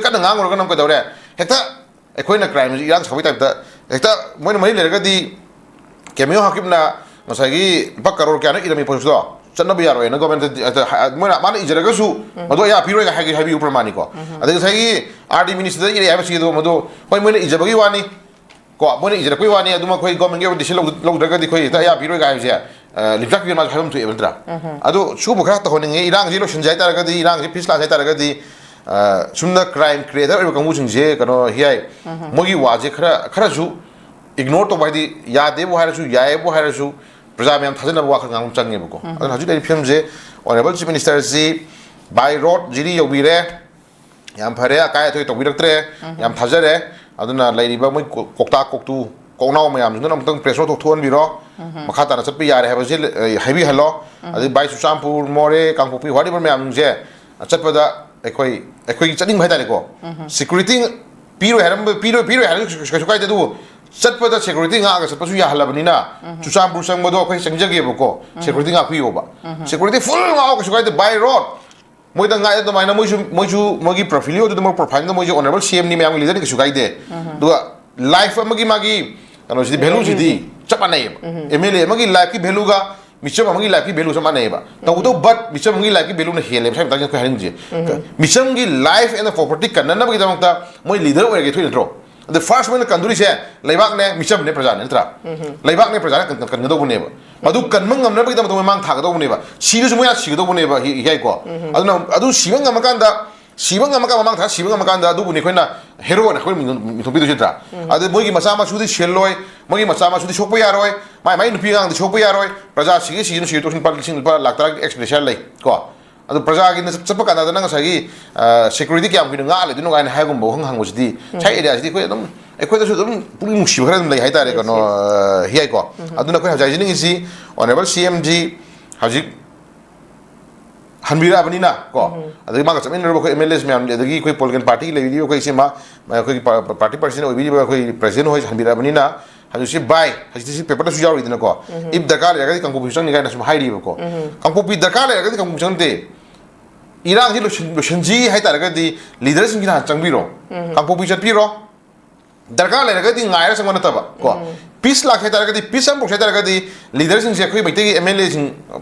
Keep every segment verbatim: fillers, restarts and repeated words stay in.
ꯀꯟꯅ ꯉꯥꯡꯉꯨꯔꯒꯅ ꯑꯃꯨꯛ ꯀꯩꯗꯧꯔꯦ? ꯍꯦꯛꯇ ꯑꯩꯈꯣꯏꯅ ꯀ꯭ꯔꯥꯏꯝꯁꯤ ꯏꯔꯥꯡ ꯁꯥꯕꯒꯤ ꯇꯥꯏꯞꯇ ꯍꯦꯛꯇ ꯃꯣꯏꯅ ꯃꯔꯤ ꯂꯩꯔꯒꯗꯤ ꯀꯦꯃꯤꯌꯣ ꯍꯥꯀꯤꯞꯅ ꯉꯁꯥꯏꯒꯤ ꯂꯨꯄꯥ ꯀꯔꯣꯔ ꯀꯌꯥꯅꯣ ꯏꯔꯝꯃꯤ ꯄꯣꯠꯇꯣ ꯆꯠꯅꯕ ꯌꯥꯔꯣꯏꯅ ꯒꯣꯔꯃꯦꯟꯗ ꯃꯣꯏꯅ ꯃꯥꯅ ꯏꯖꯔꯒꯁꯨ ꯃꯗꯨ ꯑꯌꯥ ꯄꯤꯔꯣꯏꯒ ꯍꯥꯏꯕꯤꯌꯨ ꯄ꯭ꯔꯃꯥꯟꯅꯤꯀꯣ꯫ ꯑꯗꯩ ꯉꯁꯥꯏꯒꯤ ꯑꯥꯔ ꯗꯤ ꯃꯤꯅꯤꯁꯇꯔꯗ ꯏꯔꯛꯑꯦ ꯍꯥꯏꯕꯁꯤꯗꯣ ꯃꯗꯨ ꯍꯣꯏ ꯃꯣꯏꯅ ꯏꯖꯕꯒꯤ ꯋꯥꯅꯤ ꯀꯣ, ꯃꯣꯏꯅ ꯏꯖꯔꯛꯄꯒꯤ ꯋꯥꯅꯤ꯫ ꯑꯗꯨꯝ ꯑꯩꯈꯣꯏ ꯒꯣꯔꯃꯦꯟꯒꯤ ꯑꯣꯏꯕ ꯗꯤꯁꯤꯖꯟ ꯂꯧꯗ꯭ꯔꯒꯗꯤ ꯑꯩꯈꯣꯏ ꯍꯦꯛꯇ ꯑꯌꯥ ꯄꯤꯔꯣꯏꯒ ꯍꯥꯏꯕꯁꯦ ꯂꯤꯞꯆꯥꯛꯄꯤꯅ ꯃꯥꯁꯨ ꯍꯥꯏꯐꯝ ꯊꯣꯛꯑꯦꯕ ꯅꯠꯇ꯭ꯔꯥ? ꯑꯗꯣ ꯁꯤꯒꯨꯝꯕ ꯈꯔ ꯇꯧꯍꯟꯅꯤꯡꯉꯦ꯫ ꯏꯔꯥꯡꯁꯤ ꯂꯣꯏꯁꯤꯟꯖꯦ ꯍꯥꯏꯇꯥꯔꯒꯗꯤ, ꯏꯔꯥꯡꯁꯤ ꯄꯤꯁ ꯂꯥꯛꯁꯦ ꯍꯥꯏꯇꯥꯔꯒꯗꯤ, ꯁꯨꯝꯅ ꯀ꯭ꯔꯥꯏꯝ ꯀ꯭ꯔꯤꯌꯦꯇꯔ ꯑꯣꯏꯕ ꯀꯥꯡꯕꯨꯁꯤꯡꯁꯦ ꯀꯩꯅꯣ ꯍꯤꯌꯥꯏ, ꯃꯣꯏꯒꯤ ꯋꯥꯁꯦ ꯈꯔ ꯈꯔꯁꯨ ꯏꯒꯅꯣꯔ ꯇꯧꯕ, ꯍꯥꯏꯗꯤ ꯌꯥꯗꯦꯕꯨ ꯍꯥꯏꯔꯁꯨ ꯌꯥꯏꯌꯦꯕꯨ ꯍꯥꯏꯔꯁꯨ ꯄ꯭ꯔꯖꯥ ꯃꯌꯥꯝ ꯊꯥꯖꯅꯕ ꯋꯥꯈꯜ ꯉꯥꯡꯕ ꯆꯪꯉꯦꯕꯀꯣ꯫ ꯑꯗꯨꯅ ꯍꯧꯖꯤꯛ ꯂꯩꯔꯤꯕ ꯐꯤꯕꯝꯁꯦ ꯑꯣꯅꯔꯦꯕꯜ ꯆꯤꯐ ꯃꯤꯅꯤꯁꯇꯔꯁꯤ ꯕꯥꯏ ꯔꯣꯗ ꯖꯤꯔꯤ ꯌꯧꯕꯤꯔꯦ, ꯌꯥꯝ ꯐꯔꯦ, ꯑꯀꯥꯏ ꯑꯇꯣꯏ ꯇꯧꯕꯤꯔꯛꯇ꯭ꯔꯦ, ꯌꯥꯝ ꯊꯥꯖꯔꯦ꯫ ꯑꯗꯨꯅ ꯂꯩꯔꯤꯕ ꯃꯣꯏ ꯀꯣ-, ꯀꯣꯛꯇꯥꯛ ꯀꯣꯛꯇꯨ ꯀꯣꯛꯅꯥꯎ ꯃꯌꯥꯝꯗꯨꯅ ꯑꯃꯨꯛꯇꯪ ꯄ꯭ꯔꯦꯁ ꯅꯣꯠ ꯊꯣꯛꯍꯟꯕꯤꯔꯣ꯫ ꯃꯈꯥ ꯇꯥꯅ ꯆꯠꯄ ꯌꯥꯔꯦ ꯍꯥꯏꯕꯁꯦ, ꯑ, ꯍꯥꯏꯕꯤꯍꯜꯂꯣ꯫ ꯑꯗꯩ ꯚꯥꯏ ꯆꯨꯔꯆꯥꯟꯄꯨꯔ, ꯃꯣꯔꯦ, ꯀꯥꯡꯄꯣꯛꯄꯤ, whatever ꯃꯌꯥꯝꯁꯦ ꯆꯠꯄꯗ ꯑꯩꯈꯣꯏ, ꯑꯩꯈꯣꯏꯒꯤ ꯆꯠꯅꯤꯡꯕ ꯍꯥꯏꯇꯥꯔꯦꯀꯣ꯫ ꯁꯦꯀ꯭ꯌꯨꯔꯤꯇꯤ ꯄꯤꯔꯣꯏ ꯍꯥꯏꯔꯝꯕ, ꯄꯤꯔꯣꯏ, ꯄꯤꯔꯣꯏ ꯍꯥꯏꯔꯁꯨ ꯀꯩꯁꯨ, ꯀꯩꯁꯨ ꯀꯥꯏꯗꯦ꯫ ꯑꯗꯨꯕꯨ ꯆꯠꯄꯗ ꯁꯦꯀ꯭ꯌꯨꯔꯤꯇꯤ ꯉꯥꯛꯑꯒ ꯆꯠꯄꯁꯨ ꯌꯥꯍꯜꯂꯕꯅꯤꯅ ꯆꯨꯔꯆꯥꯟꯄꯨꯔ ꯆꯪꯕꯗꯣ ꯑꯩꯈꯣꯏ ꯆꯪꯖꯒꯦꯕꯀꯣ꯫ ꯁꯦꯀ꯭ꯌꯨꯔꯤꯇꯤ ꯉꯥꯛꯄꯤꯌꯣꯕ꯫ ꯁꯦꯀ꯭ꯌꯨꯔꯤꯇꯤ ꯐꯨꯜ ꯉꯥꯛꯑꯣ, ꯀꯩꯁꯨ ꯀꯥꯏꯗꯦ꯫ ꯕꯥꯏ ꯔꯣꯗ ꯃꯣꯏꯗ ꯉꯥꯏ ꯑꯗꯨꯃꯥꯏꯅ ꯃꯣꯏꯁꯨ, ꯃꯣꯏꯁꯨ ꯃꯣꯏꯒꯤ ꯄ꯭ꯔꯣꯐꯤꯂꯤꯑꯣꯗꯨꯗ, ꯃꯣꯏ ꯄ꯭ꯔꯣꯐꯥꯏꯜꯗ ꯃꯣꯏꯁꯦ ꯑꯣꯅꯔꯦꯕꯜ ꯁꯤ ꯑꯦꯝꯅꯤ, ꯃꯌꯥꯝꯒꯤ ꯂꯤꯗꯔꯅꯤ, ꯀꯩꯁꯨ ꯀꯥꯏꯗꯦ꯫ ꯑꯗꯨꯒ ꯂꯥꯏꯐ ꯑꯃꯒꯤ ꯃꯥꯒꯤ ꯀꯩꯅꯣꯁꯤꯗꯤ, ꯚꯦꯂꯨꯁꯤꯗꯤ ꯆꯞ ꯃꯥꯟꯅꯩꯌꯦꯕ꯫ ꯑꯦꯝ ꯑꯦꯜ ꯑꯦ ꯑꯃꯒꯤ ꯂꯥꯏꯐꯀꯤ ꯚꯦꯂꯨꯒ ꯃꯤꯆꯝ ꯑꯃꯒꯤ ꯂꯥꯏꯐꯀꯤ ꯚꯦꯂꯨ ꯆꯞ ꯃꯥꯟꯅꯩꯌꯦꯕ꯫ ꯇꯧꯕꯇꯕꯨ ꯕꯠ ꯃꯤꯆꯝ ꯑꯃꯒꯤ ꯂꯥꯏꯐꯀꯤ ꯚꯦꯂꯨꯅ ꯍꯦꯜꯂꯦꯕ ꯁ꯭ꯋꯥꯏ ꯃꯇꯥꯡꯁꯤꯗ ꯑꯩꯈꯣꯏ ꯍꯥꯏꯅꯤꯡꯉꯤꯁꯦ꯫ ꯃꯤꯆꯝꯒꯤ life and property ꯀꯟꯅꯅꯕꯒꯤꯗꯃꯛꯇ ꯃꯣꯏ ꯂꯤꯗꯔ ꯑꯣꯏꯔꯒꯦ ꯊꯣꯛꯏ ꯅꯠꯇ꯭ꯔꯣ? ꯑꯗ ꯐꯥꯔꯁ ꯃꯣꯏꯅ ꯀꯟꯗꯣꯔꯤꯁꯦ ꯂꯩꯕꯥꯛꯅꯦ, ꯃꯤꯆꯝꯅꯦ, ꯄ꯭ꯔꯖꯥꯅꯦ ꯅꯠꯇ꯭ꯔꯥ? ꯂꯩꯕꯥꯛꯅꯦ, ꯄ꯭ꯔꯖꯥꯅꯦ ꯀꯟ-, ꯀꯟ-, ꯀꯟꯒꯗꯧꯕꯅꯦꯕ꯫ ꯃꯗꯨ ꯀꯟꯕ ꯉꯝꯅꯕꯒꯤꯗꯃꯛꯇ ꯃꯣꯏ ꯃꯥꯡ ꯊꯥꯒꯗꯧꯕꯅꯦꯕ꯫ ꯁꯤꯔꯁꯨ ꯃꯣꯏꯅ ꯁꯤꯒꯗꯧꯕꯅꯦꯕ, ꯍꯤ-, ꯍꯤꯌꯥꯏꯀꯣ꯫ ꯑꯗꯨꯅ ꯑꯗꯨ ꯁꯤꯕ ꯉꯝꯃꯀꯥꯟꯗ, ꯁꯤꯕ ꯉꯝꯃꯀꯥꯟꯗ, ꯃꯃꯥꯡ ꯊꯥ ꯁꯤꯕ ꯉꯝꯃꯀꯥꯟꯗ ꯑꯗꯨꯕꯨꯅꯤ ꯑꯩꯈꯣꯏꯅ ꯍꯦꯔꯣꯅ ꯑꯩꯈꯣꯏ ꯃꯤꯡ-, ꯃꯤꯡꯊꯣꯟꯕꯤꯗꯣꯏꯁꯤ ꯅꯠꯇ꯭ꯔꯥ? ꯑꯗꯨ ꯃꯣꯏꯒꯤ ꯃꯆꯥ ꯃꯁꯨꯗꯤ ꯁꯤꯍꯜꯂꯣꯏ, ꯃꯣꯏꯒꯤ ꯃꯆꯥ ꯃꯁꯨꯗꯤ ꯁꯣꯛꯄ ꯌꯥꯔꯣꯏ, ꯃꯥꯏ ꯃꯥꯏ ꯅꯨꯄꯤ ꯑꯉꯥꯡꯗꯤ ꯁꯣꯛꯄ ꯌꯥꯔꯣꯏ, ꯄ꯭ꯔꯖꯥ ꯁꯤꯒꯦ ꯁꯤꯒꯦꯅ ꯁꯤꯒꯦ ꯇꯣꯛꯁꯤꯟ ꯂꯨꯄꯥ ꯂꯤꯁꯤꯡ, ꯂꯨꯄꯥ ꯂꯥꯛ ꯇꯔꯥꯒꯤ ꯑꯦꯛꯁꯄꯦꯟꯗꯤꯆꯔ ꯂꯩ ꯀꯣ꯫ ꯑꯗꯨ ꯄ꯭ꯔꯖꯥꯒꯤꯅ ꯆꯠ-, ꯆꯠꯄ ꯀꯥꯟꯗ ꯅꯪ ꯉꯁꯥꯏꯒꯤ, ꯑ, ꯁꯦꯀ꯭ꯌꯨꯔꯤꯇꯤ ꯀꯌꯥꯝ ꯀꯨꯏꯅ ꯉꯥꯛꯑ ꯂꯩꯗꯣꯏꯅꯣ ꯀꯥꯏꯅ ꯍꯥꯏꯒꯨꯝꯕ ꯋꯥꯍꯪ ꯍꯪꯕꯁꯤꯗꯤ, ꯁ꯭ꯋꯥꯏ ꯑꯦꯔꯤꯌꯥꯁꯤꯗꯤ ꯑꯩꯈꯣꯏ ꯑꯗꯨꯝ, ꯑꯩꯈꯣꯏꯗꯁꯨ ꯑꯗꯨꯝ ꯄꯨꯛꯅꯤꯡ ꯅꯨꯡꯁꯤꯕ ꯈꯔ ꯑꯗꯨꯝ ꯂꯩ ꯍꯥꯏꯇꯥꯔꯦ, ꯀꯩꯅꯣ, ꯑ, ꯍꯤꯌꯥꯏꯀꯣ꯫ ꯑꯗꯨꯅ ꯑꯩꯈꯣꯏ ꯍꯧꯖꯤꯛ ꯍꯥꯏꯖꯅꯤꯡꯉꯤꯁꯤ, ꯑꯣꯅꯔꯦꯕꯜ ꯁꯤ ꯑꯦꯝ ꯖꯤ ꯍꯧꯖꯤꯛ ꯍꯟꯕꯤꯔꯛꯑꯕꯅꯤꯅ ꯀꯣ, ꯑꯗꯒꯤ ꯃꯥꯒ ꯆꯠꯃꯤꯟꯅꯔꯨꯕ ꯑꯩꯈꯣꯏ ꯑꯦꯝ ꯑꯦꯜ ꯑꯦꯁ ꯃꯌꯥꯝ, ꯑꯗꯒꯤ ꯑꯩꯈꯣꯏ ꯄꯣꯂꯤꯇꯤꯀꯦꯜ ꯄꯥꯔꯇꯤ ꯂꯩꯕꯤꯔꯤꯕ ꯑꯩꯈꯣꯏ ꯏꯆꯦ ꯃꯥ-, ꯑꯩꯈꯣꯏꯒꯤ ꯄꯥ-, ꯄꯥꯔꯇꯤ ꯄ꯭ꯔꯁꯤꯗꯦꯟ ꯑꯣꯏꯕꯤꯔꯤꯕ ꯑꯩꯈꯣꯏ ꯄ꯭ꯔꯁꯤꯗꯦꯟ ꯍꯣꯏ ꯍꯟꯕꯤꯔꯛꯑꯕꯅꯤꯅ, ꯍꯧꯖꯤꯛꯁꯤ ꯚꯥꯏ, ꯍꯧꯖꯤꯛꯇꯤ ꯁꯤ ꯄꯦꯄꯔꯗꯁꯨ ꯌꯥꯎꯔꯤꯗꯅꯀꯣ, ꯏꯐ ꯗꯔꯀꯥꯔ ꯂꯩꯔꯒꯗꯤ ꯀꯥꯡꯄꯣꯛꯄꯤꯁꯨ ꯆꯪꯅꯤ ꯀꯥꯏꯅ ꯁꯨꯝ ꯍꯥꯏꯔꯤꯕꯀꯣ꯫ ꯀꯥꯡꯄꯣꯛꯄꯤ ꯗꯔꯀꯥꯔ ꯂꯩꯔꯒꯗꯤ ꯀꯥꯡꯄꯣꯛꯄꯤ ꯆꯪꯗꯦ꯫ ꯏꯔꯥꯡꯁꯤ ꯂꯣꯏꯁꯤꯟ- ꯂꯣꯏꯁꯤꯟꯁꯤ ꯍꯥꯏꯇꯥꯔꯒꯗꯤ ꯂꯤꯗꯔꯁꯤꯡꯁꯤꯅ ꯍꯥꯟꯅ ꯆꯪꯕꯤꯔꯣ, ꯀꯥꯡꯄꯣꯛꯄꯤ ꯆꯠꯄꯤꯔꯣ꯫ ꯗꯔꯀꯥꯔ ꯂꯩꯔꯒꯗꯤ ꯉꯥꯏꯔ ꯆꯪꯕ ꯅꯠꯇꯕ ꯀꯣ, ꯄꯤꯁ ꯂꯥꯛꯀꯦ ꯍꯥꯏꯇꯥꯔꯒꯗꯤ, ꯄꯤꯁ ꯑꯃ ꯄꯨꯔꯛꯀꯦ ꯍꯥꯏꯇꯥꯔꯒꯗꯤ, ꯂꯤꯗꯔꯁꯤꯡꯁꯦ ꯑꯩꯈꯣꯏ ꯃꯩꯇꯩꯒꯤ ꯑꯦꯝ ꯑꯦꯜ ꯑꯦꯁꯤꯡ,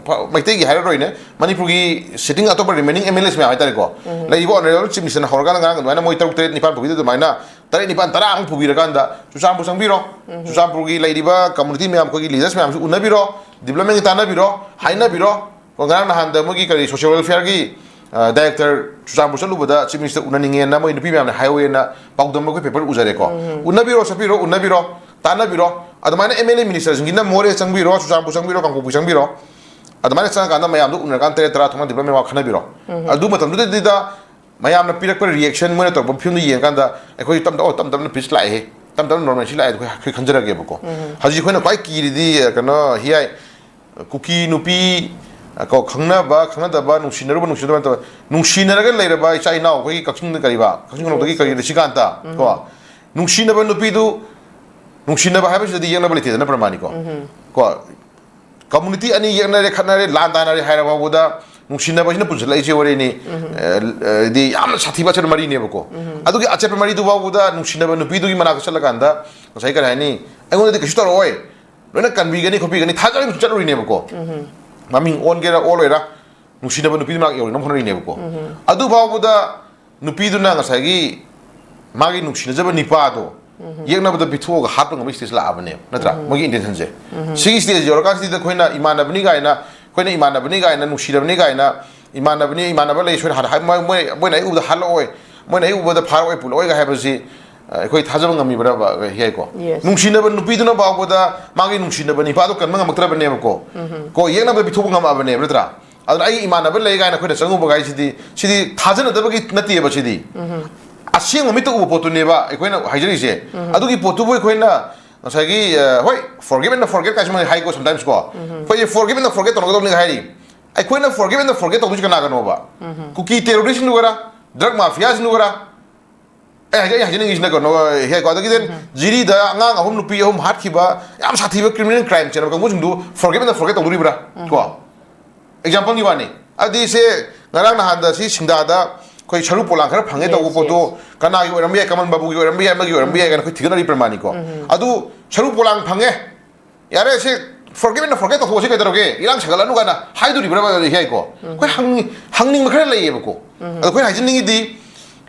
ꯃꯩꯇꯩꯒꯤ ꯍꯥꯏꯔꯔꯣꯏꯅꯦ, ꯃꯅꯤꯄꯨꯔꯒꯤ ꯁꯤꯇꯤꯡ ꯑꯇꯣꯞꯄ ꯔꯤꯃꯦꯅꯤꯡ ꯑꯦꯝ ꯑꯦꯜ ꯑꯦꯁ ꯃꯌꯥꯝ ꯍꯥꯏꯇꯥꯔꯦꯀꯣ, ꯂꯩꯔꯤꯕ ꯑꯣꯅꯔꯦꯕꯜ ꯆꯤꯐ ꯃꯤꯅꯤꯁꯇꯔꯅ ꯍꯧꯔꯀꯥꯟꯗ ꯉꯔꯥꯡ ꯑꯗꯨꯃꯥꯏꯅ ꯃꯣꯏ ꯇꯔꯨꯛ ꯇꯔꯦꯠ ꯅꯤꯄꯥꯟ ꯄꯨꯕꯤꯗ ꯑꯗꯨꯃꯥꯏꯅ ꯇꯔꯦꯠ ꯅꯤꯄꯥꯟ ꯇꯔꯥꯃꯨꯛ ꯄꯨꯕꯤꯔꯀꯥꯟꯗ ꯆꯨꯔꯆꯥꯟꯄꯨꯔ ꯆꯪꯕꯤꯔꯣ, ꯆꯨꯔꯆꯥꯟꯄꯨꯔꯒꯤ ꯂꯩꯔꯤꯕ ꯀꯝꯃꯨꯅꯤꯇꯤ ꯃꯌꯥꯝ, ꯑꯩꯈꯣꯏꯒꯤ ꯂꯤꯗꯔꯁ ꯃꯌꯥꯝꯁꯨ ꯎꯅꯕꯤꯔꯣ, ꯗꯤꯕ꯭ꯂꯞꯃꯦꯟꯒꯤ ꯇꯥꯟꯅꯕꯤꯔꯣ, ꯍꯥꯏꯅꯕꯤꯔꯣ꯫ ꯀꯣ, ꯉꯔꯥꯡ ꯅꯍꯥꯟꯗ ꯃꯣꯏꯒꯤ ꯀꯔꯤ ꯁꯣꯁꯤꯌꯦꯜ ꯋꯦꯜꯐꯤꯌꯔꯒꯤ ꯗꯥꯏꯔꯦꯛꯇꯔ ꯆꯨꯔꯆꯥꯟꯄꯨꯔ ꯆꯠꯂꯨꯕꯗ ꯆꯤꯐ ꯃꯤꯅꯤꯁꯇꯔ ꯎꯅꯅꯤꯡꯉꯦꯅ ꯃꯣꯏ ꯅꯨꯄꯤ ꯃꯌꯥꯝꯅ ꯍꯥꯏꯍꯧꯋꯦꯅ ꯄꯥꯎꯗꯝ ꯑꯩꯈꯣꯏ ꯄꯦꯄꯔ ꯎꯖꯔꯦꯀꯣ꯫ ꯎꯅꯕꯤꯔꯣ, ꯆꯠꯄꯤꯔꯣ, ꯎꯅꯕꯤꯔꯣ, ꯇꯥꯟꯅꯕꯤꯔꯣ꯫ ꯑꯗꯨꯃꯥꯏꯅ ꯑꯦꯝ ꯑꯦꯜ ꯑꯦ ꯃꯤꯅꯤꯁꯇꯔꯁꯤꯡꯒꯤꯅ ꯃꯣꯔꯦ ꯆꯪꯕꯤꯔꯣ, ꯆꯨꯔꯆꯥꯟꯄꯨꯔ ꯆꯪꯕꯤꯔꯣ, ꯀꯥꯡꯄꯣꯛꯄꯤ ꯆꯪꯕꯤꯔꯣ꯫ ꯑꯗꯨꯃꯥꯏꯅ ꯆꯪꯉꯀꯥꯟꯗ ꯃꯌꯥꯝꯗꯣ ꯎꯅꯔꯀꯥꯟꯗ ꯇꯔꯦꯠ ꯇꯔꯥ ꯊꯣꯛꯅ ꯗꯤꯕ꯭ꯂꯞꯃꯦꯟ ꯋꯥ ꯈꯟꯅꯕꯤꯔꯣ꯫ ꯑꯗꯨ ꯃꯇꯝꯗꯨꯗꯩꯗꯨꯗ ꯃꯌꯥꯝꯅ ꯄꯤꯔꯛꯄ ꯔꯤꯌꯦꯛꯁꯟ, ꯃꯣꯏꯅ ꯇꯧꯔꯛꯄ ꯐꯤꯕꯝꯗꯨ ꯌꯦꯡꯉꯀꯥꯟꯗ ꯑꯩꯈꯣꯏ ꯇꯞ ꯇꯞ ꯇꯞ ꯇꯞꯅ ꯄꯤꯁ ꯂꯥꯛꯑꯦꯍꯦ, ꯇꯞ ꯇꯞꯅ ꯅꯣꯔꯃꯦꯜꯁꯤ ꯂꯥꯛꯑꯦ ꯑꯩꯈꯣꯏ ꯑꯩꯈꯣꯏ ꯈꯟꯖꯔꯒꯦꯕꯀꯣ꯫ ꯍꯧꯖꯤꯛ ꯑꯩꯈꯣꯏꯅ ꯈ꯭ꯋꯥꯏ ꯀꯤꯔꯤꯗꯤ ꯀꯩꯅꯣ ꯍꯤꯌꯥꯏ ꯀꯨꯀꯤ ꯅꯨꯄꯤ, ꯀꯣ, ꯈꯪꯅꯕ ꯈꯪꯅꯗꯕ, ꯅꯨꯡꯁꯤꯅꯔꯨꯕ ꯅꯨꯡꯁꯤꯅꯗꯕ ꯅꯠꯇꯕ, ꯅꯨꯡꯁꯤꯅꯔꯒ ꯂꯩꯔꯕ ꯏꯆꯥ ꯏꯅꯥꯎ ꯑꯩꯈꯣꯏꯒꯤ ꯀꯛꯆꯤꯡꯗ ꯀꯔꯤꯕ, ꯀꯛꯆꯤꯡ ꯈꯨꯅꯧꯗꯒꯤ ꯀꯔꯤ ꯔꯤꯁꯤꯀꯥꯟꯇ, ꯀꯣ, ꯅꯨꯡꯁꯤꯅꯕ ꯅꯨꯄꯤꯗꯨ, ꯅꯨꯡꯁꯤꯅꯕ ꯍꯥꯏꯕꯁꯤꯗꯗꯤ ꯌꯦꯛꯅꯕ ꯂꯩꯇꯦꯗꯅ ꯄ꯭ꯔꯃꯥꯅꯤꯀꯣ꯫ ꯀꯣ, ꯀꯝꯃꯨꯅꯤꯇꯤ ꯑꯅꯤ ꯌꯦꯛꯅꯔꯦ, ꯈꯠꯅꯔꯦ, ꯂꯥꯟ ꯇꯥꯅꯔꯦ ꯍꯥꯏꯔ ꯐꯥꯎꯕꯗ ꯅꯨꯡꯁꯤꯅꯕꯁꯤꯅ ꯄꯨꯟꯁꯤꯜꯂꯛꯏꯁꯦ ꯋꯥꯔꯤꯅꯤ꯫ ꯑ, ꯑ, ꯗꯤ ꯌꯥꯝꯅ ꯁꯥꯊꯤꯕ ꯑꯆꯦꯠꯄ ꯃꯔꯤꯅꯦꯕꯀꯣ꯫ ꯑꯗꯨꯒꯤ ꯑꯆꯦꯠꯄ ꯃꯔꯤꯗꯨ ꯐꯥꯎꯕꯗ ꯅꯨꯡꯁꯤꯅꯕ ꯅꯨꯄꯤꯗꯨꯒꯤ ꯃꯅꯥꯛꯇ ꯆꯠꯂꯀꯥꯟꯗ ꯉꯁꯥꯏ ꯀꯔꯤ ꯍꯥꯏꯅꯤ, ꯑꯩꯉꯣꯟꯗꯗꯤ ꯀꯩꯁꯨ ꯇꯧꯔꯛꯑꯣꯏ, ꯂꯣꯏꯅ ꯀꯟꯕꯤꯒꯅꯤ ꯈꯣꯠꯄꯤꯒꯅꯤ ꯊꯥꯖꯔꯒ ꯆꯠꯂꯨꯔꯤꯅꯦꯕꯀꯣ꯫ ꯃꯃꯤꯡ ꯑꯣꯟꯒꯦꯔꯥ ꯑꯣꯜꯂꯣꯏꯔꯥ, ꯅꯨꯡꯁꯤꯅꯕ ꯅꯨꯄꯤꯗꯨ ꯃꯅꯥꯛ ꯌꯧꯅꯕ ꯍꯣꯠꯅꯔꯤꯅꯦꯕꯀꯣ꯫ ꯑꯗꯨ ꯐꯥꯎꯕꯗ ꯅꯨꯄꯤꯗꯨꯅ ꯉꯁꯥꯏꯒꯤ ꯃꯥꯒꯤ ꯅꯨꯡꯁꯤꯅꯖꯕ ꯅꯤꯄꯥꯗꯣ ꯌꯦꯛꯅꯕꯗ ꯄꯤꯊꯣꯛꯑꯒ ꯍꯥꯠꯄ ꯉꯝꯕꯒꯤ ꯁ꯭ꯇꯦꯖ ꯂꯥꯛꯑꯕꯅꯦꯕ, ꯅꯠꯇ꯭ꯔꯥ? ꯃꯣꯏꯒꯤ ꯏꯟꯇꯦꯟꯁꯟꯁꯦ꯫ ꯁꯤꯒꯤ ꯁ꯭ꯇꯦꯖ ꯌꯧꯔꯀꯥꯟꯁꯤꯗ ꯑꯩꯈꯣꯏꯅ ꯏꯃꯥꯟꯅꯕꯅꯤ ꯀꯥꯏꯅ, ꯑꯩꯈꯣꯏꯅ ꯏꯃꯥꯟꯅꯕꯅꯤ ꯀꯥꯏꯅ, ꯅꯨꯡꯁꯤꯅꯕꯅꯤ ꯀꯥꯏꯅ, ꯏꯃꯥꯟꯅꯕꯅꯤ, ꯏꯃꯥꯟꯅꯕ ꯂꯩ, ꯁꯣꯏꯅ ꯍꯥꯟꯅ ꯍꯥꯏ-, ꯃꯣꯏ, ꯃꯣꯏ-, ꯃꯣꯏꯅ ꯑꯩ ꯎꯕꯗ ꯍꯥꯠꯂꯛꯑꯣꯏ, ꯃꯣꯏꯅ ꯑꯩ ꯎꯕꯗ ꯐꯥꯔꯛꯑꯣꯏ, ꯄꯨꯜꯂꯛꯑꯣꯏꯒ ꯍꯥꯏꯕꯁꯤ, ꯑ, ꯑꯩꯈꯣꯏ ꯊꯥꯖꯕ ꯉꯝꯃꯤꯕ꯭ꯔꯕ, ꯍꯤꯌꯥꯏꯀꯣ? Yes. ꯅꯨꯡꯁꯤꯅꯕ ꯅꯨꯄꯤꯗꯨꯅ ꯐꯥꯎꯕꯗ ꯃꯥꯒꯤ ꯅꯨꯡꯁꯤꯅꯕ ꯅꯤꯄꯥꯗꯣ ꯀꯟꯕ ꯉꯝꯃꯛꯇ꯭ꯔꯕꯅꯦꯕꯀꯣ꯫ ꯀꯣ, ꯌꯦꯛꯅꯕꯗ ꯄꯤꯊꯣꯛꯄ ꯉꯝꯃꯛꯑꯕꯅꯦꯕ, ꯅꯠꯇ꯭ꯔꯥ? ꯑꯗꯨꯅ ꯑꯩꯒꯤ ꯏꯃꯥꯟꯅꯕ ꯂꯩ ꯀꯥꯏꯅ ꯑꯩꯈꯣꯏꯅ ꯆꯪꯉꯨꯕ ꯍꯥꯏꯁꯤꯗꯤ, ꯁꯤꯗꯤ ꯊꯥꯖꯅꯗꯕꯒꯤ ꯅꯠꯇꯦꯕ, ꯁꯤꯗꯤ ꯑꯁꯦꯡꯕ ꯃꯤꯠꯇ ꯎꯕ ꯄꯣꯠꯇꯨꯅꯦꯕ ꯑꯩꯈꯣꯏꯅ ꯍꯥꯏꯖꯔꯤꯁꯦ꯫ ꯑꯗꯨꯒꯤ ꯄꯣꯠꯇꯨꯕꯨ ꯑꯩꯈꯣꯏꯅ ꯉꯁꯥꯏꯒꯤ, ꯑ, ꯍꯣꯏ, forgive and forget ꯀꯥꯏꯁꯨ ꯃꯣꯏ ꯍꯥꯏꯀꯣ sometimes ꯀꯣ꯫ ꯑꯩꯈꯣꯏꯁꯦ forgive and forget ꯇꯧꯅꯒꯗꯧꯅꯤ ꯍꯥꯏꯔꯤ꯫ ꯑꯩꯈꯣꯏꯅ forgive and forget ꯇꯧꯗꯣꯏꯁꯤ ꯀꯅꯥꯒꯅꯣꯕ? ꯀꯨꯀꯤ ꯇꯦꯔꯣꯔꯤꯁ꯭ꯠꯁꯤꯡꯗꯨꯒꯔ, ꯗ꯭ꯔꯒ ꯃꯥꯐꯤꯌꯥꯁꯤꯡꯗꯨꯒꯔ? ꯑꯩ ꯍꯥꯏꯖ-, ꯑꯩ ꯍꯥꯏꯖꯅꯤꯡꯉꯤꯁꯤꯅ ꯀꯩꯅꯣ, ꯍꯦꯛ ꯑꯗꯒꯤꯗꯤ ꯖꯤꯔꯤꯗ ꯑꯉꯥꯡ ꯑꯍꯨꯝ, ꯅꯨꯄꯤ ꯑꯍꯨꯝ ꯍꯥꯠꯈꯤꯕ, ꯌꯥꯝ ꯁꯥꯊꯤꯕ criminal crime ꯆꯦꯟꯕ ꯀꯥꯡꯕꯨꯁꯤꯡꯗꯨ forgive and forget ꯇꯧꯗꯣꯔꯤꯕ꯭ꯔꯥ? ꯀꯣ? Example ꯒꯤ ꯋꯥꯅꯤ꯫ ꯑꯗꯨꯗꯤ ꯁꯦ ꯉꯔꯥꯡ ꯅꯍꯥꯟꯗ ꯁꯤ ꯁꯤꯡꯗꯥꯗ ꯑꯩꯈꯣꯏ ꯁꯔꯨ ꯄꯣꯂꯥꯡ ꯈꯔ ꯐꯪꯉꯦ ꯇꯧꯕ ꯄꯣꯠꯇꯣ ꯀꯅꯥꯒꯤ ꯑꯣꯏꯔꯝꯕ ꯌꯥꯏ, ꯀꯃꯟ ꯕꯥꯕꯨꯒꯤ ꯑꯣꯏꯔꯝꯕ ꯌꯥꯏ, ꯑꯃꯒꯤ ꯑꯣꯏꯔꯝꯕ ꯌꯥꯏ ꯀꯥꯏꯅ ꯑꯩꯈꯣꯏ ꯊꯤꯒꯠꯅꯔꯤ ꯄ꯭ꯔꯃꯥꯅꯤꯀꯣ꯫ ꯑꯗꯨ ꯁꯔꯨ ꯄꯣꯂꯥꯡ ꯐꯪꯉꯦ, ꯌꯥꯔꯦ ꯁꯤ forgive and forget ꯇꯧꯊꯣꯛꯑꯁꯤ ꯀꯩꯗꯧꯔꯒꯦ, ꯏꯔꯥꯡ ꯁꯥꯒꯠꯂꯅꯨ ꯀꯥꯏꯅ ꯍꯥꯏꯗꯣꯔꯤꯕ꯭ꯔꯥ ꯍꯥꯏꯀꯣ? ꯑꯩꯈꯣꯏ ꯍꯪꯅꯤꯡ- ꯍꯪꯅꯤꯡꯕ ꯈꯔ ꯂꯩꯌꯦꯕꯀꯣ꯫ ꯑꯗꯣ ꯑꯩꯈꯣꯏꯅ ꯍꯥꯏꯖꯅꯤꯡꯉꯤꯗꯤ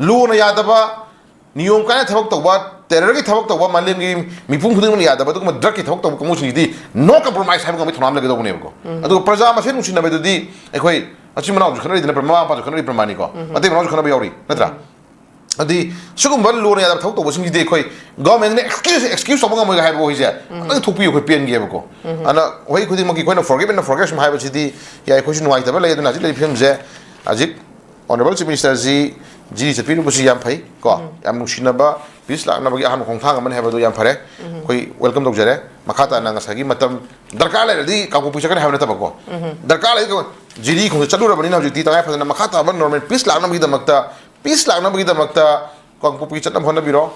ꯂꯣꯅ ꯌꯥꯗꯕ, ꯅꯤꯌꯣꯝ ꯀꯥꯏꯅ ꯊꯕꯛ ꯇꯧꯕ, ꯇꯦꯔꯔꯒꯤ ꯊꯕꯛ ꯇꯧꯕ, ꯃꯥꯂꯦꯝꯒꯤ ꯃꯤꯄꯨꯝ ꯈꯨꯗꯤꯡꯃꯛꯅ ꯌꯥꯗꯕ ꯑꯗꯨꯒꯨꯝꯕ ꯗ꯭ꯔꯒꯀꯤ ꯊꯕꯛ ꯇꯧꯕ ꯀꯥꯡꯕꯨꯁꯤꯡꯁꯤꯗꯤ no compromise ꯍꯥꯏꯕ ꯉꯝꯕꯒꯤ ꯊꯧꯅꯥ ꯑꯃ ꯂꯩꯒꯗꯧꯕꯅꯦꯕꯀꯣ꯫ ꯑꯗꯨꯒ ꯄ꯭ꯔꯖꯥ ꯃꯁꯦꯟ ꯅꯨꯡꯁꯤꯅꯕꯗꯨꯗꯤ ꯑꯩꯈꯣꯏ ꯃꯆꯤꯟ ꯃꯅꯥꯎꯁꯨ ꯈꯠꯅꯔꯤꯗꯅ, ꯃꯃꯥ ꯃꯄꯥꯁꯨ ꯈꯠꯅꯔꯤ ꯄ꯭ꯔꯃꯥꯅꯤꯀꯣ, ꯃꯇꯩ ꯃꯅꯥꯎꯁꯨ ꯈꯠꯅꯕ ꯌꯥꯎꯔꯤ ꯅꯠꯇ꯭ꯔꯥ? ꯑꯗꯨꯗꯤ ꯁꯤꯒꯨꯝꯕ ꯂꯣꯅ ꯌꯥꯗꯕ ꯊꯕꯛ ꯇꯧꯕꯁꯤꯡꯁꯤꯗꯤ ꯑꯩꯈꯣꯏ ꯒꯣꯔꯃꯦꯟꯅ ꯑꯦꯛꯁꯀ꯭ꯌꯨꯁ ꯑꯦꯛꯁꯀ꯭ꯌꯨꯁ ꯇꯧꯕ ꯉꯝꯃꯣꯏꯒ ꯍꯥꯏꯕ ꯋꯥꯍꯩꯁꯦ ꯑꯝꯇꯪ ꯊꯣꯛꯄꯤꯌꯨ, ꯑꯩꯈꯣꯏ ꯄꯦꯟꯒꯦꯕꯀꯣ꯫ ꯑꯗꯨꯅ ꯋꯥꯍꯩ ꯈꯨꯗꯤꯡꯃꯛꯀꯤ ꯑꯩꯈꯣꯏꯅ forgive and forget ꯁꯨꯝ ꯍꯥꯏꯕꯁꯤꯗꯤ ꯌꯥꯏ, ꯑꯩꯈꯣꯏꯁꯨ ꯅꯨꯡꯉꯥꯏꯇꯕ ꯂꯩ꯫ ꯑꯗꯨꯅ ꯍꯧꯖꯤꯛ ꯂꯩꯔꯤꯕ ꯐꯤꯕꯝꯁꯦ ꯍꯧꯖꯤꯛ Honourable Chief Minister ꯁꯤ ꯖꯤꯔꯤ ꯆꯠꯄꯤꯔꯨꯕꯁꯤ ꯌꯥꯝ ꯐꯩ ꯀꯣ꯫ ꯌꯥꯝ ꯅꯨꯡꯁꯤꯅꯕ, ꯄꯤꯁ ꯂꯥꯛꯅꯕꯒꯤ ꯑꯍꯥꯟꯕ ꯈꯣꯡꯊꯥꯡ ꯑꯃꯅꯤ ꯍꯥꯏꯕꯗꯨ ꯌꯥꯝ ꯐꯔꯦ꯫ ꯑꯩꯈꯣꯏ ꯋꯦꯜꯀꯝ ꯇꯧꯖꯔꯦ꯫ ꯃꯈꯥ ꯇꯥꯅ ꯉꯁꯥꯏꯒꯤ ꯃꯇꯝ ꯗꯔꯀꯥꯔ ꯂꯩꯔꯗꯤ ꯀꯥꯡꯄꯣꯛꯄꯤ ꯆꯠꯀꯅꯤ ꯍꯥꯏꯕ ꯅꯠꯇꯕꯀꯣ꯫ ꯗꯔꯀꯥꯔ ꯂꯩꯔꯗꯤ ꯖꯤꯔꯤ ꯈꯣꯡꯗ ꯆꯠꯂꯨꯔꯕꯅꯤꯅ ꯍꯧꯖꯤꯛꯇꯤ ꯇꯉꯥꯏ ꯐꯗꯅ ꯃꯈꯥ ꯇꯥꯕ ꯅꯣꯔꯃꯦꯜ ꯄꯤꯁ ꯂꯥꯛꯅꯕꯒꯤꯗꯃꯛꯇ, ꯄꯤꯁ ꯂꯥꯛꯅꯕꯒꯤꯗꯃꯛꯇ ꯀꯥꯡꯄꯣꯛꯄꯤ ꯆꯠꯅꯕ ꯍꯣꯠꯅꯕꯤꯔꯣ꯫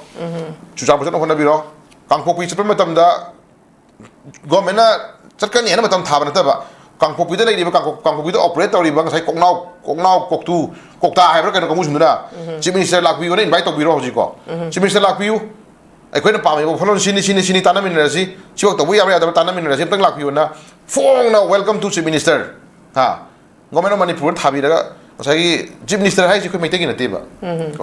ꯆꯨꯔꯆꯥꯟꯄꯨꯔ ꯆꯠꯅꯕ ꯍꯣꯠꯅꯕꯤꯔꯣ꯫ ꯀꯥꯡꯄꯣꯛꯄꯤ ꯆꯠꯄ ꯃꯇꯝꯗ ꯒꯣꯔꯃꯦꯟꯅ ꯆꯠꯀꯅꯤ ꯍꯥꯏꯅ ꯃꯇꯝ ꯊꯥꯕ ꯅꯠꯇꯕ, ꯀꯥꯡꯄꯣꯛꯄꯤꯗ ꯂꯩꯔꯤꯕ, ꯀꯥꯡꯄꯣꯛ-, ꯀꯥꯡꯄꯣꯛꯄꯤꯗ ꯑꯣꯄꯔꯦꯠ ꯇꯧꯔꯤꯕ ꯉꯁꯥꯏ ꯀꯣꯛꯅꯥꯎ, ꯀꯣꯛꯅꯥꯎ, ꯀꯣꯛꯇꯨ, ꯀꯣꯛꯇꯥ ꯍꯥꯏꯕ꯭ꯔꯥ ꯀꯩꯅꯣ ꯀꯥꯡꯕꯨꯁꯤꯡꯗꯨꯅ ꯆꯤꯐ ꯃꯤꯅꯤꯁꯇꯔ ꯂꯥꯛꯄꯤꯌꯣꯅ ꯏꯟꯚꯥꯏꯠ ꯇꯧꯕꯤꯔꯣ ꯍꯧꯖꯤꯛꯀꯣ꯫ ꯆꯤꯐ ꯃꯤꯅꯤꯁꯇꯔ ꯂꯥꯛꯄꯤꯌꯨ, ꯑꯩꯈꯣꯏꯅ ꯄꯥꯝꯃꯤꯕ ꯋꯥꯈꯜꯂꯣꯟ ꯁꯤꯅꯤ, ꯁꯤꯅꯤ, ꯁꯤꯅꯤ ꯇꯥꯟꯅꯃꯤꯟꯅꯔꯁꯤ, ꯁꯤꯃꯛ ꯇꯧꯕ ꯌꯥꯕ꯭ꯔꯥ ꯌꯥꯗꯕ꯭ꯔꯥ ꯇꯥꯟꯅꯃꯤꯟꯅꯔꯁꯤ, ꯑꯝꯇꯪ ꯂꯥꯛꯄꯤꯌꯣꯅ ꯐꯣꯡꯅ welcome to Chief Minister, ꯍꯥ, Government of Manipur ꯊꯥꯕꯤꯔꯒ ꯉꯁꯥꯏꯒꯤ ꯆꯤꯐ ꯃꯤꯅꯤꯁꯇꯔ ꯍꯥꯏꯁꯦ ꯑꯩꯈꯣꯏ ꯃꯩꯇꯩꯒꯤ ꯅꯠꯇꯦꯕ꯫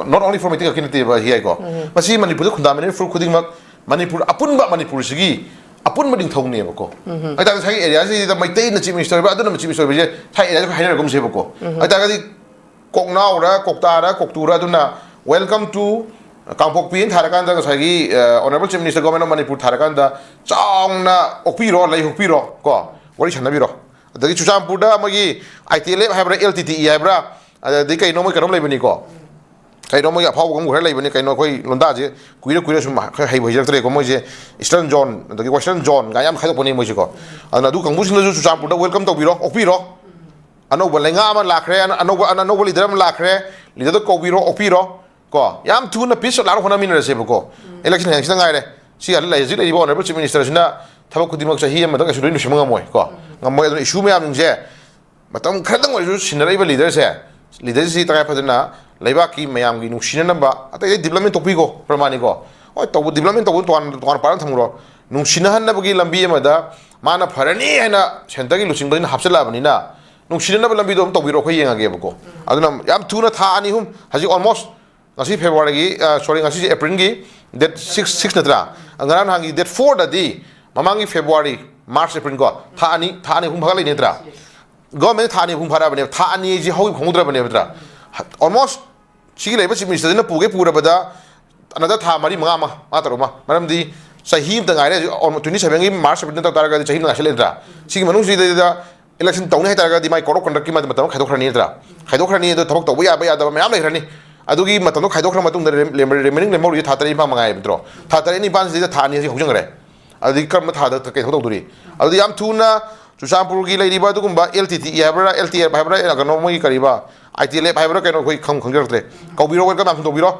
Not only for ꯃꯩꯇꯩ ꯈꯛꯀꯤ ꯅꯠꯇꯦꯕ ꯍꯤ ꯍꯥꯏꯀꯣ꯫ ꯃꯁꯤ ꯃꯅꯤꯄꯨꯔꯗ ꯈꯨꯟꯗꯥꯃꯤꯟꯅꯔꯤꯕ ꯐꯨꯔꯨꯞ ꯈꯨꯗꯤꯡꯃꯛ, ꯃꯅꯤꯄꯨꯔ ꯑꯄꯨꯟꯕ, ꯃꯅꯤꯄꯨꯔꯁꯤꯒꯤ ꯑꯄꯨꯟꯕ ꯅꯤꯡꯊꯧꯅꯦꯕꯀꯣ꯫ ꯍꯥꯏꯇꯥꯔꯗꯤ ꯉꯁꯥꯏꯒꯤ ꯑꯦꯔꯤꯌꯥꯁꯤꯗ ꯃꯩꯇꯩꯅ ꯆꯤꯐ ꯃꯤꯅꯤꯁꯇꯔ ꯑꯣꯏꯕ, ꯑꯗꯨꯅ ꯆꯤꯐ ꯃꯤꯅꯤꯁꯇꯔ ꯑꯣꯏꯕꯁꯦ ꯉꯁꯥꯏ ꯑꯦꯔꯤꯌꯥꯁꯦ ꯑꯩꯈꯣꯏ ꯍꯥꯏꯅꯔꯒꯨꯝꯁꯦꯕꯀꯣ꯫ ꯍꯥꯏꯇꯥꯔꯒꯗꯤ ꯀꯣꯛꯅꯥꯎꯔ, ꯀꯣꯛꯇꯥꯔ, ꯀꯣꯛꯇꯨꯔ, ꯑꯗꯨꯅ welcome to ꯀꯥꯡꯄꯣꯛꯄꯤꯅ ꯊꯥꯔꯀꯥꯟꯗ ꯉꯁꯥꯏꯒꯤ, ꯑ, Honourable Chief Minister, Government of Manipur ꯊꯥꯔꯀꯥꯟꯗ ꯆꯥꯎꯅ ꯑꯣꯛꯄꯤꯔꯣ, ꯂꯩ ꯍꯨꯛꯄꯤꯔꯣ ꯀꯣ, ꯋꯥꯔꯤ ꯁꯥꯟꯅꯕꯤꯔꯣ꯫ ꯑꯗꯒꯤ ꯆꯨꯔꯆꯥꯟꯄꯨꯔꯗ ꯃꯣꯏꯒꯤ ꯑꯥꯏ ꯇꯤ ꯑꯦꯜ ꯑꯦꯐ ꯍꯥꯏꯕ꯭ꯔꯥ, ꯑꯦꯜ ꯇꯤ ꯇꯤ ꯏ ꯍꯥꯏꯕ꯭ꯔꯥ, ꯑꯗꯒꯤ ꯀꯩꯅꯣ ꯃꯣꯏ ꯀꯩꯅꯣꯝ ꯂꯩꯕꯅꯤꯀꯣ, ꯀꯩꯅꯣ ꯃꯣꯏꯒꯤ ꯑꯐꯥꯎꯕ ꯀꯥꯡꯕꯨ ꯈꯔ ꯂꯩꯕꯅꯤ, ꯀꯩꯅꯣ ꯑꯩꯈꯣꯏ ꯂꯣꯟꯗꯥꯁꯦ ꯀꯨꯏꯔ ꯀꯨꯏꯔ ꯁꯨꯝ ꯈꯔ ꯍꯩꯕ ꯍꯩꯖꯔꯛꯇ꯭ꯔꯦꯀꯣ, ꯃꯣꯏꯁꯦ Eastern Zone ꯑꯗꯒꯤ Western Zone ꯀꯥꯏꯅ ꯌꯥꯝ ꯈꯥꯏꯗꯣꯛꯄꯅꯦ ꯃꯣꯏꯁꯦꯀꯣ꯫ ꯑꯗꯨꯅ ꯑꯗꯨ ꯀꯥꯡꯕꯨꯁꯤꯡꯅꯁꯨ ꯆꯨꯔꯆꯥꯟꯄꯨꯔꯗ welcome ꯇꯧꯕꯤꯔꯣ, ꯑꯣꯛꯄꯤꯔꯣ꯫ ꯑꯅꯧꯕ ꯂꯩꯉꯥꯛ ꯑꯃ ꯂꯥꯛꯈ꯭ꯔꯦ, ꯑꯅ-, ꯑꯅꯧꯕ, ꯑꯅ-, ꯑꯅꯧꯕ ꯂꯤꯗꯔ ꯑꯃ ꯂꯥꯛꯈ꯭ꯔꯦ, ꯂꯤꯗꯔꯗ ꯀꯧꯕꯤꯔꯣ, ꯑꯣꯛꯄꯤꯔꯣ ꯀꯣ꯫ ꯌꯥꯝ ꯊꯨꯅ ꯄꯤꯁ ꯂꯥꯛꯅꯕ ꯍꯣꯠꯅꯃꯤꯟꯅꯔꯁꯦꯕꯀꯣ꯫ ꯏꯂꯦꯛꯁꯟ ꯍꯌꯦꯡꯁꯤꯗ ꯉꯥꯏꯔꯦ꯫ ꯁꯤ ꯍꯧꯖꯤꯛ ꯂꯩ-, ꯍꯧꯖꯤꯛ ꯂꯩꯔꯤꯕ Honourable Chief Minister ꯁꯤꯅ ꯊꯕꯛ ꯈꯨꯗꯤꯡꯃꯛ ꯆꯍꯤ ꯑꯃꯗ ꯀꯩꯁꯨ ꯂꯣꯏ ꯂꯣꯏꯁꯤꯟꯕ ꯉꯝꯃꯣꯏ ꯀꯣ꯫ ꯉꯝꯃꯣꯏ꯫ ꯑꯗꯨꯅ ꯏꯁꯨ ꯃꯌꯥꯝꯁꯤꯡꯁꯦ ꯃꯇꯝ ꯈꯔꯗꯪ ꯑꯣꯏꯔꯁꯨ ꯁꯤꯟꯅꯔꯛꯏꯕ ꯂꯤꯗꯔꯁꯦ, ꯂꯤꯗꯔꯁꯤ ꯇꯉꯥꯏ ꯐꯗꯅ ꯂꯩꯕꯥꯛꯀꯤ ꯃꯌꯥꯝꯒꯤ ꯅꯨꯡꯁꯤꯅꯅꯕ, ꯑꯇꯩ ꯑꯇꯩ ꯗꯤꯕ꯭ꯂꯞꯃꯦꯟ ꯇꯣꯛꯄꯤꯀꯣ, ꯄ꯭ꯔꯃꯥꯅꯤꯀꯣ, ꯍꯣꯏ, ꯇꯧꯕ ꯗꯤꯕ꯭ꯂꯞꯃꯦꯟ ꯇꯧꯕ ꯇꯣꯉꯥꯟ ꯇꯣꯉꯥꯟ ꯄꯥꯔ ꯊꯝꯈ꯭ꯔꯣ, ꯅꯨꯡꯁꯤꯅꯍꯟꯅꯕꯒꯤ ꯂꯝꯕꯤ ꯑꯃꯗ ꯃꯥꯅ ꯐꯔꯅꯤ ꯍꯥꯏꯅ ꯁꯦꯟꯇꯔꯒꯤ ꯂꯨꯆꯤꯡꯕꯁꯤꯅ ꯍꯥꯞꯆꯤꯜꯂꯛꯑꯕꯅꯤꯅ, ꯅꯨꯡꯁꯤꯅꯅꯕ ꯂꯝꯕꯤꯗꯣ ꯑꯗꯨꯝ ꯇꯧꯕꯤꯔꯣ, ꯑꯩꯈꯣꯏ ꯌꯦꯡꯉꯒꯦꯕꯀꯣ꯫ ꯑꯗꯨꯅ ꯌꯥꯝ ꯊꯨꯅ ꯊꯥ ꯑꯅꯤ ꯑꯍꯨꯝ, ꯍꯧꯖꯤꯛ ꯑꯣꯜꯃꯣꯁ ꯉꯁꯤ ꯐꯦꯕ꯭ꯔꯨꯋꯥꯔꯤꯒꯤ, ꯁꯣꯔꯤ, ꯉꯁꯤꯁꯦ ꯑꯦꯄ꯭ꯔꯤꯜꯒꯤ ꯗꯦꯠ ꯁꯤꯛꯁ, ꯁꯤꯛꯁ ꯅꯠꯇ꯭ꯔꯥ? ꯉꯔꯥꯡ ꯅꯍꯥꯟꯒꯤ ꯗꯦꯠ ꯐꯣꯔꯗꯗꯤ, ꯃꯃꯥꯡꯒꯤ ꯐꯦꯕ꯭ꯔꯨꯋꯥꯔꯤ, ꯃꯥꯔꯆ, ꯑꯦꯄ꯭ꯔꯤꯜ ꯀꯣ, ꯊꯥ ꯑꯅꯤ, ꯊꯥ ꯑꯅꯤ ꯑꯍꯨꯝ ꯐꯥꯒꯠ ꯂꯩꯅꯤ ꯅꯠꯇ꯭ꯔꯥ? ꯒꯣꯔꯃꯦꯟ ꯊꯥ ꯑꯅꯤ ꯑꯍꯨꯝ ꯐꯥꯔꯛꯑꯕꯅꯦꯕ, ꯊꯥ ꯑꯅꯤ ꯍꯥꯏꯁꯤ ꯍꯧꯈꯤꯕ ꯈꯪꯍꯧꯗ꯭ꯔꯕꯅꯦꯕ ꯅꯠꯇ꯭ꯔꯥ? ꯑꯣꯜꯃꯣꯁ ꯁꯤꯒꯤ ꯂꯩꯕ ꯆꯤꯐ ꯃꯤꯅꯤꯁꯇꯔꯁꯤꯅ ꯄꯨꯒꯦ ꯄꯨꯔꯕꯗ ꯑꯅꯗ ꯊꯥ ꯃꯔꯤ, ꯃꯉꯥ ꯑꯃ, ꯃꯉꯥ ꯇꯔꯨꯛ ꯑꯃ, ꯃꯔꯝꯗꯤ ꯆꯍꯤ ꯑꯃꯇ ꯉꯥꯏꯔꯦ ꯍꯧꯖꯤꯛ, ꯇ꯭ꯋꯦꯟꯇꯤ ꯁꯦꯚꯦꯟꯒꯤ ꯃꯥꯔꯆ ꯑꯦꯄ꯭ꯔꯤꯜ ꯇꯧ ꯇꯥꯔꯒꯗꯤ ꯆꯍꯤ ꯑꯃ ꯉꯥꯏꯁꯜꯂꯛꯑꯦ ꯅꯠꯇ꯭ꯔꯥ? ꯁꯤꯒꯤ ꯃꯅꯨꯡꯁꯤꯗꯩꯗ ꯏꯂꯦꯛꯁꯟ ꯇꯧꯅꯤ ꯍꯥꯏꯇꯥꯔꯒꯗꯤ ꯃꯥꯏ ꯀꯣꯔꯣꯞ ꯀꯟꯗꯛꯀꯤ ꯃꯇꯝ ꯈꯥꯏꯗꯣꯛꯈ꯭ꯔꯅꯤ ꯅꯠꯇ꯭ꯔꯥ? ꯈꯥꯏꯗꯣꯛꯈ꯭ꯔꯅꯤ, ꯑꯗꯣ ꯊꯕꯛ ꯇꯧꯕ ꯌꯥꯕ ꯌꯥꯗꯕ ꯃꯌꯥꯝ ꯂꯩꯈ꯭ꯔꯅꯤ꯫ ꯑꯗꯨꯒꯤ ꯃꯇꯝꯗꯣ ꯈꯥꯏꯗꯣꯛꯈ꯭ꯔ ꯃꯇꯨꯡꯗ ꯔꯦꯝ-, ꯔꯦꯝ-, ꯔꯦꯃꯦꯅꯤꯡ ꯂꯦꯝꯍꯧꯔꯤꯁꯦ ꯊꯥ ꯇꯔꯦꯠ ꯅꯤꯄꯥꯜ ꯃꯉꯥꯏ ꯍꯥꯏꯕ ꯅꯠꯇ꯭ꯔꯣ? ꯊꯥ ꯇꯔꯦꯠ ꯅꯤꯄꯥꯜꯁꯤꯗꯩꯗ ꯊꯥ ꯑꯅꯤ ꯑꯁꯤ ꯍꯧꯖꯤꯟꯈ꯭ꯔꯦ꯫ ꯑꯗꯨꯗꯤ ꯀꯔꯝꯕ ꯊꯥꯗ ꯀꯩ ꯊꯕꯛ ꯇꯧꯗꯣꯔꯤ? ꯑꯗꯨꯗꯤ ꯌꯥꯝ ꯊꯨꯅ ꯆꯨꯔꯆꯥꯟꯄꯨꯔꯒꯤ ꯂꯩꯔꯤꯕ ꯑꯗꯨꯒꯨꯝꯕ ꯑꯦꯜ ꯇꯤ ꯇꯤ ꯏ ꯍꯥꯏꯕ꯭ꯔꯥ, ꯑꯦꯜ ꯇꯤ ꯑꯦꯐ ꯍꯥꯏꯕ꯭ꯔꯥ, ꯀꯩꯅꯣ, ꯃꯣꯏꯒꯤ ꯀꯔꯤꯕ, ꯑꯥꯏ ꯇꯤ ꯑꯦꯜ ꯑꯦꯐ ꯍꯥꯏꯕ꯭ꯔꯥ, ꯀꯩꯅꯣ, ꯑꯩꯈꯣꯏ ꯈꯪ-, ꯈꯪꯖꯔꯛꯇ꯭ꯔꯦ꯫ ꯀꯧꯕꯤꯔꯣ, ꯋꯦꯜꯀꯝ ꯌꯥꯝ ꯊꯨꯅ ꯇꯧꯕꯤꯔꯣ꯫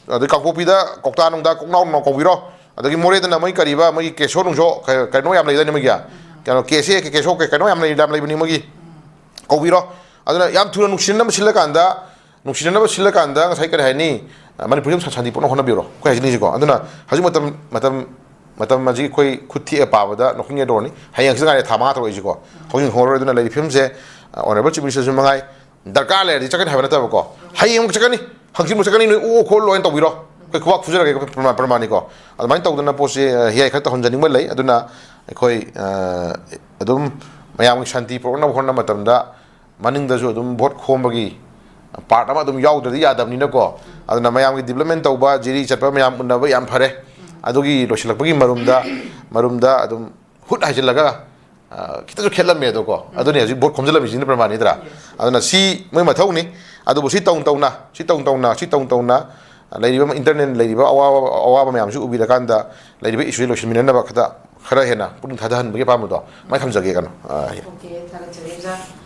ꯑꯗꯩ ꯀꯥꯡꯄꯣꯛꯄꯤꯗ ꯀꯧꯇꯥ ꯅꯨꯡꯗꯥ ꯀꯣꯛꯅꯥꯎ ꯅꯨꯡꯅꯥꯎ ꯀꯧꯕꯤꯔꯣ꯫ ꯑꯗꯒꯤ ꯃꯣꯔꯦꯗꯅ ꯃꯣꯏ ꯀꯔꯤꯕ, ꯃꯣꯏꯒꯤ ꯀꯦꯁꯣ ꯅꯨꯡꯁꯣ ꯀ-, ꯀꯩꯅꯣ ꯌꯥꯝ ꯂꯩꯗꯥꯏꯅꯦ ꯃꯣꯏꯒꯤ? ꯀꯩꯅꯣ, ꯀꯦ ꯑꯦꯁ ꯑꯦ, ꯀꯦꯁꯣ ꯀꯩ-, ꯀꯩꯅꯣ ꯌꯥꯝ ꯂꯩ, ꯌꯥꯝ ꯂꯩꯕꯅꯤ ꯃꯣꯏꯒꯤ꯫ ꯀꯧꯕꯤꯔꯣ꯫ ꯑꯗꯨꯅ ꯌꯥꯝ ꯊꯨꯅ ꯅꯨꯡꯁꯤꯅꯅꯕ ꯁꯤꯜꯂꯀꯥꯟꯗ, ꯅꯨꯡꯁꯤꯅꯅꯕ ꯁꯤꯜꯂꯀꯥꯟꯗ ꯉꯁꯥꯏ ꯀꯔꯤ ꯍꯥꯏꯅꯤ? ꯑ, ꯃꯅꯤꯄꯨꯔꯁꯤ ꯑꯗꯨꯝ ꯁꯥꯟꯇꯤ ꯄꯨꯔꯛꯅꯕ ꯍꯣꯠꯅꯕꯤꯔꯣ꯫ ꯑꯩꯈꯣꯏ ꯍꯥꯏꯖꯅꯤꯡꯉꯤꯁꯤꯀꯣ꯫ ꯑꯗꯨꯅ ꯍꯧꯖꯤꯛ ꯃꯇꯝ, ꯃꯇꯝ, ꯃꯇꯝ ꯑꯁꯤ ꯑꯩꯈꯣꯏ ꯈꯨꯠ ꯊꯦꯛꯑ ꯄꯥꯕꯗ ꯅꯣꯛꯅꯤꯡꯉꯦ ꯇꯧꯔꯅꯤ꯫ ꯍꯌꯦꯡ ꯍꯪꯆꯤꯠ ꯉꯥꯏꯔꯦ, ꯊꯥ ꯃꯉꯥ ꯇꯔꯨꯛ ꯑꯩꯁꯤꯀꯣ꯫ ꯍꯧꯖꯤꯛ ꯍꯣꯡꯉꯔꯣꯏ꯫ ꯑꯗꯨꯅ ꯂꯩꯔꯤ ꯐꯤꯕꯝꯁꯦ, ꯑ, ꯑꯣꯅꯔꯦꯕꯜ ꯆꯤꯐ ꯃꯤꯅꯤꯁꯇꯔꯁꯨ ꯃꯉꯥꯏ, ꯗꯔꯀꯥꯔ ꯂꯩꯔꯗꯤ ꯆꯠꯀꯅꯤ ꯍꯥꯏꯕ ꯅꯠꯇꯕꯀꯣ꯫ ꯍꯌꯦꯡꯃꯨꯛ ꯆꯠꯀꯅꯤ, ꯍꯪꯆꯤꯠꯃꯨꯛ ꯆꯠꯀꯅꯤ, ꯅꯣꯏ ꯑꯣ ꯈꯣꯠꯂꯣ ꯍꯥꯏꯅ ꯇꯧꯕꯤꯔꯣ꯫ ꯑꯩꯈꯣꯏ ꯈꯨꯕꯥꯛ ꯈꯨꯖꯔꯒꯦ, ꯑꯩꯈꯣꯏ ꯄ꯭ꯔꯃꯥ-, ꯄ꯭ꯔꯃꯥꯅꯤꯀꯣ꯫ ꯑꯗꯨꯃꯥꯏꯅ ꯇꯧꯗꯅ ꯄꯣꯠꯁꯦ, ꯑ, ꯍꯤꯌꯥꯏ ꯈꯔ ꯇꯧꯍꯟꯖꯅꯤꯡꯕ ꯂꯩ꯫ ꯑꯗꯨꯅ ꯑꯩꯈꯣꯏ, ꯑ, ꯑꯗꯨꯝ ꯃꯌꯥꯝꯒꯤ ꯁꯥꯟꯇꯤ ꯄꯨꯔꯛꯅꯕ ꯍꯣꯠꯅꯕ ꯃꯇꯝꯗ ꯃꯅꯤꯡꯗꯁꯨ ꯑꯗꯨꯝ ꯚꯣꯠ ꯈꯣꯝꯕꯒꯤ ꯄꯥꯔꯠ ꯑꯃ ꯑꯗꯨꯝ ꯌꯥꯎꯗ꯭ꯔꯗꯤ ꯌꯥꯗꯕꯅꯤꯅꯀꯣ꯫ ꯑꯗꯨꯅ ꯃꯌꯥꯝꯒꯤ ꯗꯤꯕ꯭ꯂꯞꯃꯦꯟ ꯇꯧꯕ, ꯖꯤꯔꯤ ꯆꯠꯄ ꯃꯌꯥꯝ ꯎꯅꯕ ꯌꯥꯝ ꯐꯔꯦ꯫ ꯑꯗꯨꯒꯤ ꯂꯣꯏꯁꯤꯜꯂꯛꯄꯒꯤ ꯃꯔꯨꯝꯗ, ꯃꯔꯨꯝꯗ ꯑꯗꯨꯝ ꯍꯨꯠ ꯍꯥꯏꯖꯤꯜꯂꯒ, ꯑ, ꯈꯤꯇꯪꯁꯨ ꯈꯦꯠꯂꯝꯃꯦ ꯑꯗꯣꯀꯣ꯫ ꯑꯗꯨꯅꯤ ꯍꯧꯖꯤꯛ ꯚꯣꯠ ꯈꯣꯝꯖꯤꯜꯂꯝꯃꯤꯁꯤꯅ ꯄ꯭ꯔꯃꯥꯟꯅꯤꯗ꯭ꯔꯥ? ꯑꯗꯨꯅ ꯁꯤ ꯃꯣꯏ ꯃꯊꯧꯅꯤ꯫ ꯑꯗꯨꯕꯨ ꯁꯤ ꯇꯧꯅ ꯇꯧꯅ, ꯁꯤ ꯇꯧꯅ ꯇꯧꯅ, ꯁꯤ ꯇꯧꯅ ꯇꯧꯅ, ꯂꯩꯔꯤꯕ ꯏꯟꯇꯔꯅꯦꯜ ꯂꯩꯔꯤꯕ ꯑꯋꯥꯕ, ꯑꯋꯥꯕ ꯃꯌꯥꯝꯁꯤ ꯎꯕꯤꯔꯀꯥꯟꯗ ꯂꯩꯔꯤꯕ ꯏꯁꯨꯁꯤ ꯂꯣꯏꯁꯤꯟꯃꯤꯟꯅꯅꯕ ꯈꯛꯇ ꯈꯔ ꯍꯦꯟꯅ ꯄꯨꯛꯅꯤꯡ ꯊꯥꯗꯍꯟꯕꯒꯤ ꯑꯄꯥꯝꯕꯗꯣ ꯃꯥꯏ ꯊꯝꯖꯒꯦ ꯀꯩꯅꯣ꯫ ꯑ, OK, ꯊꯥꯒꯠꯆꯔꯤ ꯑꯣꯖꯥ꯫